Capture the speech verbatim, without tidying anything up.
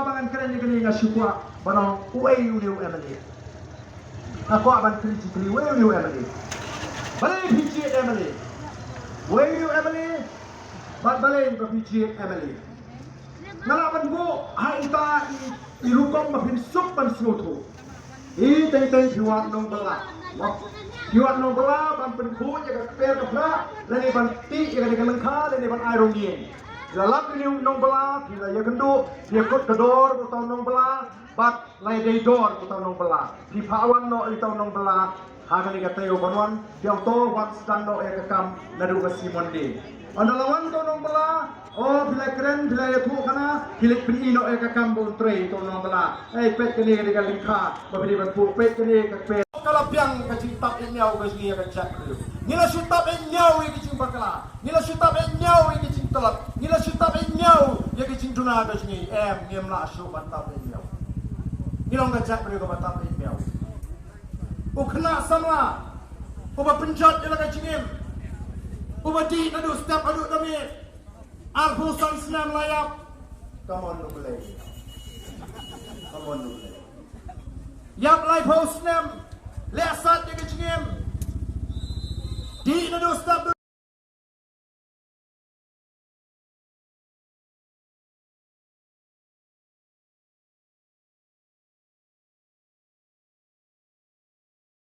Ba ngan kren ïa kane nga shu kwah ban ong uei une u M L A. Nga kwah ban kren ïa kane uei une u M L A. Balei phi jied M L A? Uei une u M L A? Bad balei ba phi jied M L A? Nga lah ban buh ha ita i, i rukom ba phin suk ban sngewthuh. I teng teng phi wad nongbylla. Phi wad nongbylla ban pynkhuid ïa ka kper ka phra, lane ban tih ïa ka lyngkha, lane ban ai rong ïing. La lap ïa u nongbylla, phi la ïakynduh, phi ïakut ka dor uta u nongbylla, bad la ïadei dor uta u nongbylla. Phi phah wan noh ïa uta u nongbylla ha kane ka taïew ban wan, phi ong to wan sdang noh ïa ka kam naduh ka sngi Monday. Ynda la wan uta u nongbylla, o phi la kren, phi la ïathuh khana, phi leit pyni noh ïa ka kam ba un trei uta u nongbylla. Ei, peit kane ka dei ka lyngkha ba phi dei ban buh, peit kane ka kper. Ka la biang ka jingtap ïa ñiaw ka jong ngi ïa ka jaitbynriew. Ngi la shu tap ïa ñiaw ïa ka jingbakla. Ngi la shu tap ïa ñiaw ïa ka jingtlot. Ngi la shu tap ïa ñiaw ïa ka jingduna ka jong ngi. Em, ngim lah shuh ban tap ïa ñiaw. Ngi long ka jaitbynriew kaba tap ïa ñiaw. U khynnah samla uba pynjot ïa la ka jingim, uba dih naduh step haduh da miet. Arphew san snem la ïap. Come on, U Blei. Come on, U Blei. Ïap laiphew snem, leh sat ïa ka jingim. Dih naduh step